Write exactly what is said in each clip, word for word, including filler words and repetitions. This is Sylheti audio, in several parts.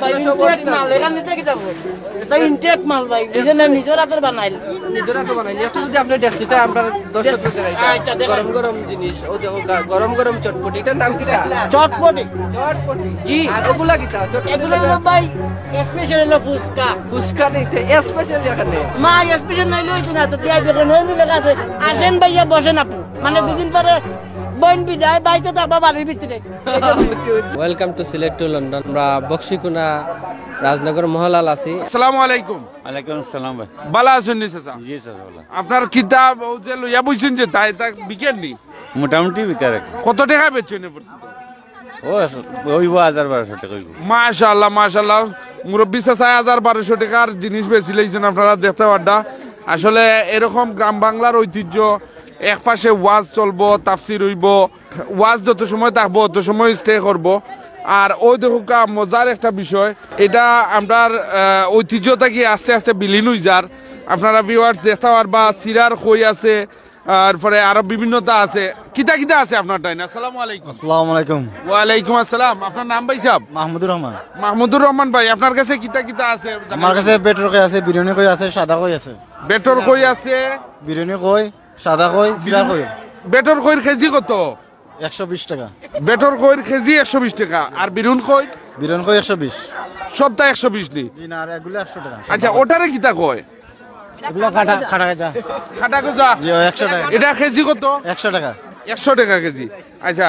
ভাই, ইনটেক মাল, এখান নিতে কি যাবো? এটা ইনটেক মাল ভাই, বুঝলেন না? নিজের হাতের বানাইল। নিজের হাতে বানাইনি। একটু যদি আপনি দেখতে চাই, আমরা দর্শকদের দেখাই। আচ্ছা, দেখাই। গরম গরম জিনিস, ও দেখো, গা-, গরম গরম চটপটি। এটার নাম কিতা? চটপটি। চটপটি। জি। আর ওগুলা কিতা? চটপটি এগুলো কিতা? হলো ভাই, স্পেশাল হলো ফুচকা। ফুচকা দিতে স্পেশাল এখানে। মা, স্পেশাল নাইলে হইতো না, তো বিয়া বেগুন হইলে লেখা আছে। আসেন ভাইয়া, বসেন আপু। মানে দুদিন পরে বোন বিদায়, বাড়িতে থাকবা বাড়ির ভিতরে। Welcome to Sylhet to London. আমরা বক্সিকুনা রাজনগর মহলাল আছি। আসসালামু আলাইকুম। ওয়ালাইকুম আসসালাম ভাই। ভালা আছইন নি চাচা? জি চাচা, ভালা। আপনার কিতা ও যে লইয়া বইছেন যে তাই তা বিকের নি? মোটামুটি বিকার। কত টেকা বেচছেন এ পর্যন্ত? ও, অইবো হাজার বারোশো টেকা অইবো। মাশাআল্লাহ, মাশাআল্লাহ। মুরব্বি চাচায় হাজার বারোশো টেকার জিনিস বেচিলাইছেন, আপনারা দেখতে পাররা। আসলে এরকম গ্রাম বাংলার ঐতিহ্য, এক পাশে ওয়াজ চলবো, তাফসির অইবো, ওয়াজ যত সময় থাকবো, অত সময় স্টে করবো। আর ওই দেখুক্কা মজার একটা বিষয়, এটা আমরার, আহ, ঐতিহ্য থাকি আস্তে আস্তে বিলীন অই যার। আপনারা ভিউয়ার্স দেখতে পারবা, সিরার খই আছে, তারপরে আরো বিভিন্নতা আছে। কিতা কিতা আছে আপনার টাইন? আসসালামু আলাইকুম। আসসালামু আলাইকুম। ওয়ালাইকুম আসসালাম। আপনার নাম ভাই সাহেব? মাহমুদুর রহমান। মাহমুদুর রহমান ভাই, আপনার কাছে কিতা কিতা আছে? আমার কাছে বেটর খই আছে, বিরিয়ানি খই আছে, সাদা খই আছে। বেটর খই আছে। বিরিয়ানি খই, সাদা খই, সিরা খই। বেটর খইর কেজি কত? একশো বিশ টাকা। বেটর খইর কেজি একশো বিশ টাকা, আর বিরুন খই? বিরুন খই একশো বিশ। সবটা একশো বিশ নি? জি না, আর এগুলো একশো টাকা। আচ্ছা, ওটারে কিতা কয়? এগুলো কাটা, কাটা গজা। কাটা গজা? জি, ওই একশো টাকা। এটা কেজি কত? একশো টাকা। একশো টাকা কেজি। আচ্ছা,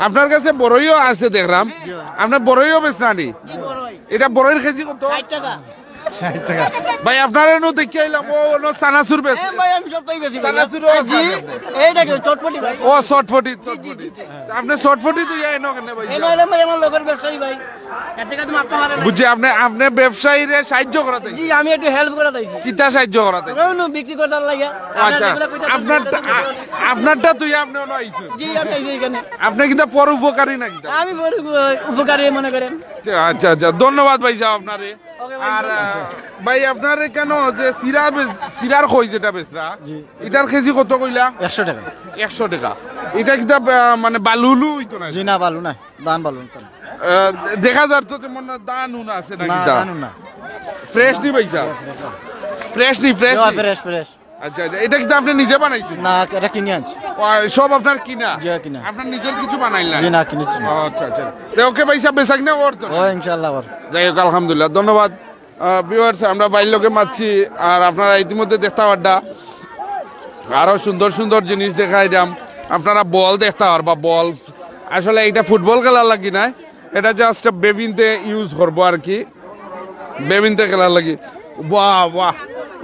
আপনার কাছে বড়ইও আছে দেখলাম। আপনার বড়ইও বেচরা নি? জি, বড়ই। এটা বড়ইর কেজি কত? ষাট টাকা। ষাট টাকা। ভাই, আপনারে নু দেখি আইলাম, ও, ও, চানাচুর বেচরা। হ্যাঁ ভাই, আমি সবটাই বেচি ভাই। চানাচুরও আছে জি, আপনার? এই দেখো, চটপটি ভাই। ও, চটপটি, জি, জি, চটপটি। জি, জি। আপনি চটপটি তো ইয়া এনো কেনে ভাই? এই নইলে ভাই, আমার লগর ব্যবসায়ী ভাই। এর থেকে তো মারতে পারে না। বুঝছি, আপনি, আপনি ব্যবসায়ীরে সাহায্য করাতে জি, আমি একটু হেল্প করাতে আইছি। কিতা সাহায্য করাতে? ওই নু বিক্রি করতে লাগে। আচ্ছা, আপনার যেগুলো কইতে আপনারটা, আপনারটা তুই আপনি অনো আইছো? জি, আমি আইছি এখানে। আপনি কিতা পর উপকারী নাকি? আমি পর উপ-, উপকারী মনে করেন। আচ্ছা, আচ্ছা, ধন্যবাদ ভাই সাহেব আপনারে। ওকে ভাই, আর, ধন্যবাদ। আহ, ভাই, আপনার কেন যে সিরা বে-, সিরার খই যেটা বেচরা, জি। এটার কেজি কত কইলা? একশো টাকা। একশো টাকা। এটা কিতা, আহ, মানে বালু উলু অইতো না? জি না, বালু না, ধান বালু অইতো না। আহ, দেখা যার তো তেমন ধান উন আছে না না, কিতা? ধান উন না। ফ্রেশ নি ভাই সাহেব? ফ্রেশ নি, ফ্রেশ জি, নি? Fresh, fresh. আচ্ছা, আচ্ছা, এটা কিতা আপনি নিজে বানাইছেন? না, এটা কিনে আনছি। ও, সব আপনার কিনা? জি, কিনা। আপনার নিজের কিছু বানাইলেন না? জি না, কিনেছি না। ও, আচ্ছা, আচ্ছা। তো ওকে ভাই সাহেব, বেচা কিনা অর তো? ও, ইনশাআল্লাহ অর। যাই হোক, আলহামদুলিল্লাহ, ধন্যবাদ। আহ, ভিউয়ার্স, আমরা ভাইর লগে মাতছি, আর আপনারা ইতিমধ্যে দেখতা পাররা আরো সুন্দর সুন্দর জিনিস দেখাইরাম। আপনারা বল দেখতা পারবা, বল। আসলে এটা ফুটবল খেলার লাগি নায়, এটা জাস্ট বেবিনতে ইউজ করবো আর কি, বেবিনতে খেলার লাগি। বাহ, বাহ,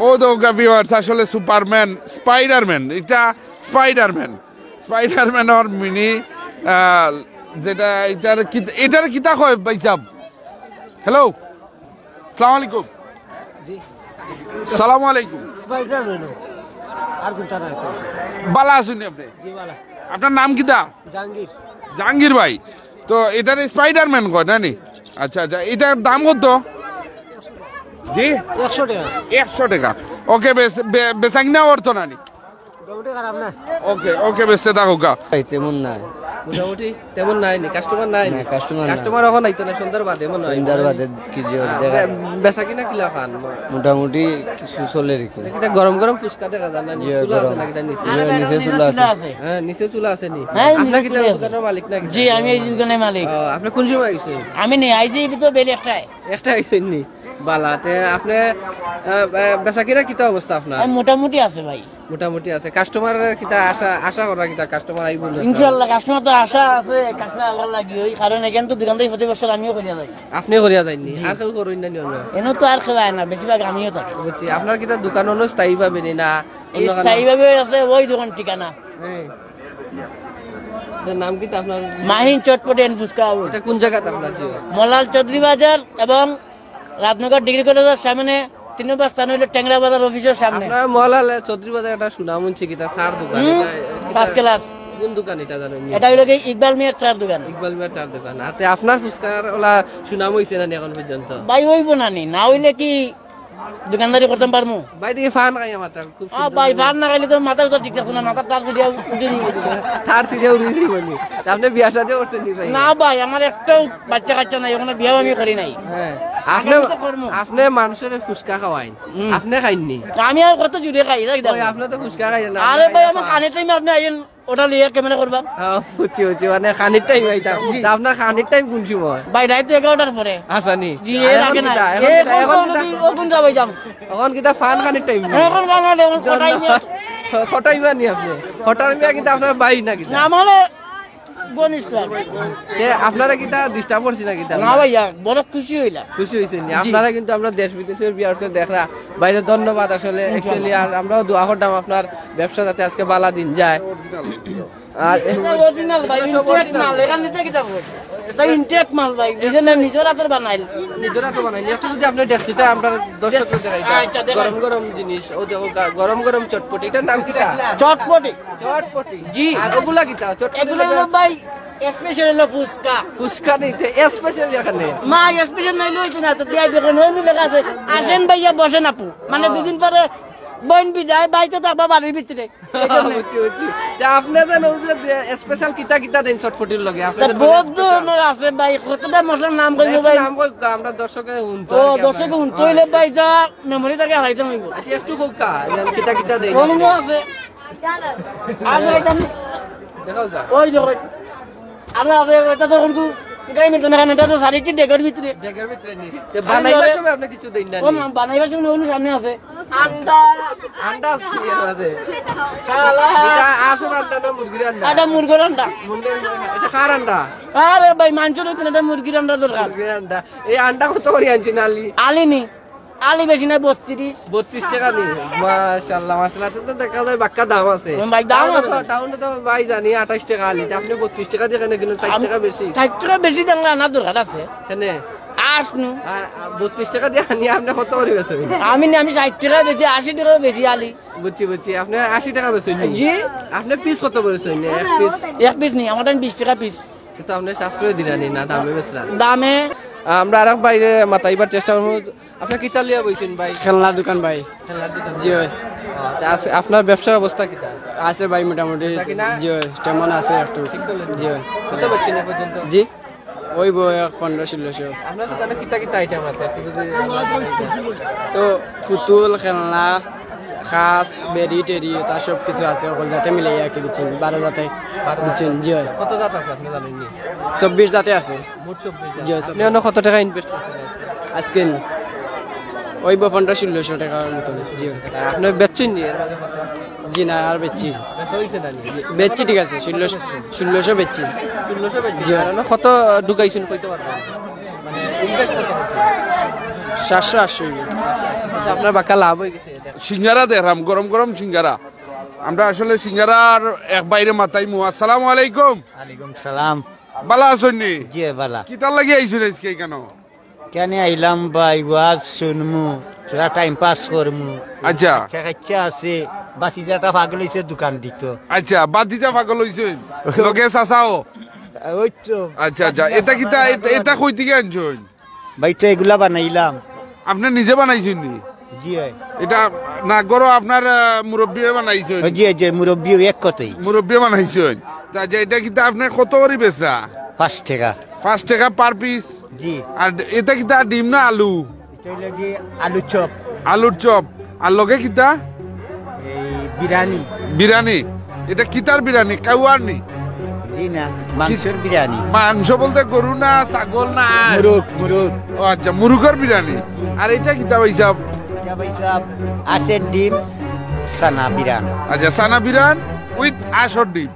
ও তো ভিউয়ার্স, আসলে সুপারম্যান, স্পাইডারম্যান, এটা স্পাইডারম্যান, স্পাইডারম্যান অর মিনি, আহ, যেটা এটার কি, এটার কিতা কয় ভাই সাহেব? হ্যালো, সালাম আলাইকুম। জি। সালাম আলাইকুম। স্পাইডারম্যান। আর কোনটা নাই তো? বালা আছইন নি আপনি? জি, বালা। আপনার নাম কিতা? জাহাঙ্গীর। জাহাঙ্গীর ভাই, তো এটার স্পাইডারম্যান কয় না নি? আচ্ছা, আচ্ছা, এটার দাম কত? জি? একশো টাকা। একশো টাকা। ওকে, বেশ, বে-, বেচা কিনা অর তো না নি? মোটামুটি খারাপ না। ওকে, ওকে, বেচতে থাকো গা। ভাই, তেমন নাই। মোটামুটি তেমন নাই নি, কাস্টমার নাই নি? না, কাস্টমার নাই। কাস্টমার এখন আইতো না, সন্ধ্যার বাদে মনে হয়। সন্ধ্যার বাদে কি যে হ্যাঁ, দেখা বে-, বেচা কিনা কিলা খান? মোটামুটি কিছু চলে রে কি। এটা গরম গরম ফুচকা দেখা যায় না নি? ইয়ে, চুলা আছে গরম। না কিতা নিচে? ইয়ে, নিচে চুলা আছে। হ্যাঁ, নিচে চুলা আছে নি? হ্যাঁ, আপনি নিচে কিতা চুলা আছে। দোকানের মালিক নাকি? জি, আমি এই দোকানের মালিক। ও, আপনি কোন সময় আইছেন? আমি নেই, আইছি তো বেলি একটায়। একটা আইছেন নি? বালা, তে আপনি, আহ, আহ, বেচা কিনা কিতা অবস্থা আপনার? আর মোটামুটি আছে ভাই। মোটামুটি আছে। কাস্টমারের কিতা আশা, আশা করা কিতা কাস্টমার আইবো না? ইনশাআল্লাহ, কাস্টমার তো আশা আছে, কাস্টমার আল্লাহ লাগি ওই কারণে কিন্তু দোকান থেকে প্রতি বছর আমিও করিয়া যাই। আপনি করিয়া যাইননি? জি। আর কেউ করইন না নি অন্য? এনে তো আর কেউ আয় না, বেশিরভাগ আমিও থাকি। বুঝছি। আপনার কিতা দোকান অন্য স্থায়ীভাবে নি না? এই অন্য কারো? স্থায়ীভাবে আছে ওই দোকান ঠিকানা। হ্যাঁ। এটার নাম কিতা আপনার? মাহিন চটপটি and ফুচকা হাউস। এটা কোন জায়গাত আপনার কি? মলাল চৌধুরী বাজার এবং রাজনগর ডিগ্রি কলেজের সামনে, তিন নম্বর স্থান হইলো টেংরা বাজার অফিসের সামনে। আপনার মহলাল চৌধুরী বাজার একটা সুনাম হুনছি কিতা চার দোকান। হুম, এটা, এটা first class। কোন দোকান এটা জানেন নি? এটা হইলো কি ইকবাল মিয়ার চার দোকান। ইকবাল মিয়ার চার দোকান। আতে আপনার ফুচকার ওলা সুনাম হইছে না নি এখন পর্যন্ত? ভাই, হইবো না নি, না হইলে কি দোকানদারি করতাম পারমু? ভাই দেখি ফান খাইয়া মাথা খুব আ, সুন্দর ভাই, করে। ফান না খাইলে তো মাথা উঠা ঠিক থাকতো না, মাথার তার ছিঁড়িয়া উঠি যাইবো। তার ছিঁড়িয়া উঠি যাইবো নি? তা আপনে বিয়া শাদী করছইন নি ভাই? না ভাই, আমার একটাও বাচ্চা কাচ্চা নাই, অখনো বিয়াও আমি করি নাই। হ্যাঁ। আপনে, আমি তো করমু। আপনে মানষরে ফুসকা খাওয়াইন, হুম। আপনে খাইন নি? আমি আর কত জুড়ে খাই, দেখ দাও। ওই, আপনে তো ফুসকা খাইন না, আরে আপনে ভাই, খাইন। আমি খানির টাইমে আপনে আইয়েন, ওটা লইয়া ক্যামেরা করবা। হ্যাঁ, বুঝছি, বুঝছি, মানে খানির টাইম আইতাম। জি। তা আপনার খানির টাইম কোন সময়? ভাই, রাইত এগারোটার পরে। আচ্ছা নি। জি, আর এর এখন আগে কিতা? নাই। এখন এ কিতা? কোন এখন কোন কিতা? নদী, ও কোন যাবে যাম? এখন কিতা ফান খানির টাইম? এখন ফান খানির, এখন কটাই মিয়া। কটাই মিয়া নি আপনে? কটাই মিয়া কিতা আপনার ভাই না কিতা? না, মানে ঘনিষ্ঠ আর কি। এ, আপনারা কিতা disturb করছি না কিতা? না ভাইয়া, বড় খুশি হইলাম। খুশি হইছেন নি? জি। আপনারা কিন্তু আমরা দেশ বিদেশের viewers এ দেখরা, বাইরে ধন্যবাদ আসলে। ইনশাআল্লাহ। Actually আর আমরাও দোয়া করতাম আপনার ব্যবসা যাতে আজকে বালা দিন যায়। আর এটা original ভাই, এটা সব intake original। মাল, এখান নিতে কিতা বল? এটা intake মাল ভাই, নিজে না, নিজের হাতে বানাইল। নিজের হাতে বানাইল। একটু যদি আপনি দেখতে চাই, আমরা দর্শকদের দেখাই। আচ্ছা, দেখাই। গরম গরম জিনিস, ও দেখো গা-, গরম গরম চটপটি। এটার নাম কিতা? চটপটি। চটপটি। জি। আর ওগুলা কিতা? চটপটি এগুলো হলো ভাই special হলো ফুচকা। ফুচকা নিতে special এখানে। মা special নাইলে হইতো না, তো বিয়া বেগুন হইনি লেখা আছে। আসেন ভাইয়া, বসেন আপু। মানে ও। দুদিন পরে বোন বিদায়, ভাই তো থাকবা বাড়ির ভিতরে। বুঝছি, বুঝছি। তা আপনি যে নৌজে special কিতা কিতা দেন চটপটির লগে? আপনি তা যে বহুত special। ধরনের আছে ভাই, কতটা মশলার নাম কইবো একটু ভাই? নাম কই, আমরা দর্শকে হুনতো ও, আর কি দর্শকে আমরা। হুনতো হইলে ভাই, তা memory থাকে হারাইতে হইবো। আচ্ছা, একটু কউক্কা, যেন কিতা কিতা দেন? অন্য আছে। আর এটা নি-, দেখাও যা। ওই দেখো, আরে, আরে, এটা তো কোন কু-, এটাই মিলতো না, কারণ এটা তো সারি হচ্ছে ডেগের ভিতরে। ডেগের ভিতরে নি। তে আরে, বানাইবার আরে। সময় আপনি কিছু দেন না ও নি? মা, বানাইবার সময় ওগুলো সামনে আছে। আন্ডা। আন্ডা আছে কি এর মাঝে? শালা। এটা আসল আন্ডা না মুরগির আন্ডা? এটা মুরগির আন্ডা। মুরগির, এটা কার আন্ডা? আরে ভাই, মাংস রইতো না, এটা মুরগির আন্ডা দরকার। মুরগির আন্ডা। এই আন্ডা কত করে আনছেন আলি? আলি নি। আলি বেশি নাই, বত্রিশ। বত্রিশ টাকা নি? মাশাআল্লাহ, মাশাআল্লাহ। তো দেখা যায় বাক্কা দাম আছে। হুম ভাই, দাম টাউনে আছে। তো, টাউনে তো ভাই জানি আঠাশ টাকা আলি। তা আপনি বত্রিশ টাকা দিয়ে কেন কিনলেন? ষাট আমি টাকা বেশি। ষাট টাকা বেশি দাম না, আনার দরকার আছে। কেনে? আস নু। আর, আর বত্রিশ টাকা দিয়ে আনি আপনি কত করে বেচবেন? আমি না, আমি ষাট টাকা বেশি, আশি টাকাও বেশি আলি। বুঝছি, বুঝছি। আপনি আশি টাকা বেচবেন নি? জি। আপনি পিস কত করে বেচবেন? এক পিস? এক পিস নি, আমার টাইম বিশ টাকা পিস। কিন্তু আপনি সাশ্রয় দিলেন না, দামে বেচলেন। দামে। আমরা আরেক বাইরে মাতাইবার চেষ্টা করবো। আপনি কিতা লইয়া বইছেন ভাই? খেলনা দোকান ভাই। খেলনার দোকান। জি ভাই। আহ, তা আছে, আপনার ব্যবসার অবস্থা কিতা? আছে ভাই মোটামুটি। বেচা কিনা? জি ভাই, তেমন আছে একটু। ঠিক চলে? জি ভাই। কত বেচছেন এ পর্যন্ত? জি? ওই বই এক পনেরো ষোলোশো। আপনার দোকানে কিতা কিতা আইটেম আছে? একটু যদি তো পুতুল, খেলনা, খাস, বেরি টেরি, তা সব কিছু আছে, অকল জাতে মিলাই আর কি, বুঝছেন? বারো জাতে, বারো জাতে। বুঝছেন? জি ভাই। কত জাত আছে আপনি জানেন নি? চব্বিশ জাতে আছে। মোট চব্বিশ জাত। জি, আপনি চব্বিশ। অন্য কত টাকা ইনভেস্ট করছেন আজকে? আজকে নি? ওই বই পনেরো ষোলোশো টাকার মতন। জি ভাই। আপনি বেচছেন নি এর মাঝে কত? জি না, আর বেচছি। বেচা হইছে না নি? বেচছি, ঠিক আছে, ষোলোশো, ষোলোশো বেচছি। ষোলোশো বেচছেন? জি। আর অন্য কত ঢুকাইছেন কইতে পারবেন? মানে, ইনভেস্ট কত করছেন? সাতশো আটশো হইবে। আচ্ছা, আপনার বাক্কা লাভ হয়ে গেছে এটা। সিঙ্গারা দেখলাম, গরম গরম সিঙ্গারা। আমরা আসলে সিঙ্গারার এক বাইরে মাতাইমু। আসসালামু আলাইকুম। ওয়ালাইকুম সালাম। বালা আছইন নি? জি, বালা। কিতার লাগি আইছইন আজকে কেন? কেনে আইলাম ভাই, ওয়াজ শুনমু, থুড়া টাইম পাস করমু। আচ্ছা। আচ্ছা, আচ্ছা আছে, বাতিজাটা পাগল হইছে দোকান দিত। আচ্ছা, বাতিজা পাগল হইছে, লগে চাচাও? ওই তো। আচ্ছা, আচ্ছা, এটা কিতা, এটা, এটা কই থেকে আনছইন? ভাই তো এগুলা বানাইলাম। আপনি নিজে বানাইছেন নি? জি ভাই। এটা না করো আপনার, আহ, মুরব্বিয়ে বানাইছেন? জি, জি, মুরব্বি এক কথাই। মুরব্বিয়ে বানাইছেন। তা যে এটা কিতা আপনি কত করে বেচরা? পাঁচ টাকা। পাঁচ টাকা per piece? জি। আর এটা কিতা ডিম না আলু? এটা হইলো কি আলুর চপ। আলুর চপ। আর লগে কিতা? এই বিরিয়ানি। বিরিয়ানি। এটা কিতার বিরিয়ানি? কাউয়ার নি? জি না, মাংসর বিরিয়ানি। মাংস বলতে গরু না, ছাগল না? মুরগ, মুরগ। ও আচ্ছা, মুরগর বিরিয়ানি। আর এটা কিতা ভাই সাহেব? এটা ভাই সাহেব, আঁশের ডিম, সানা বিরান। আচ্ছা, সানা বিরান with আঁশর ডিম।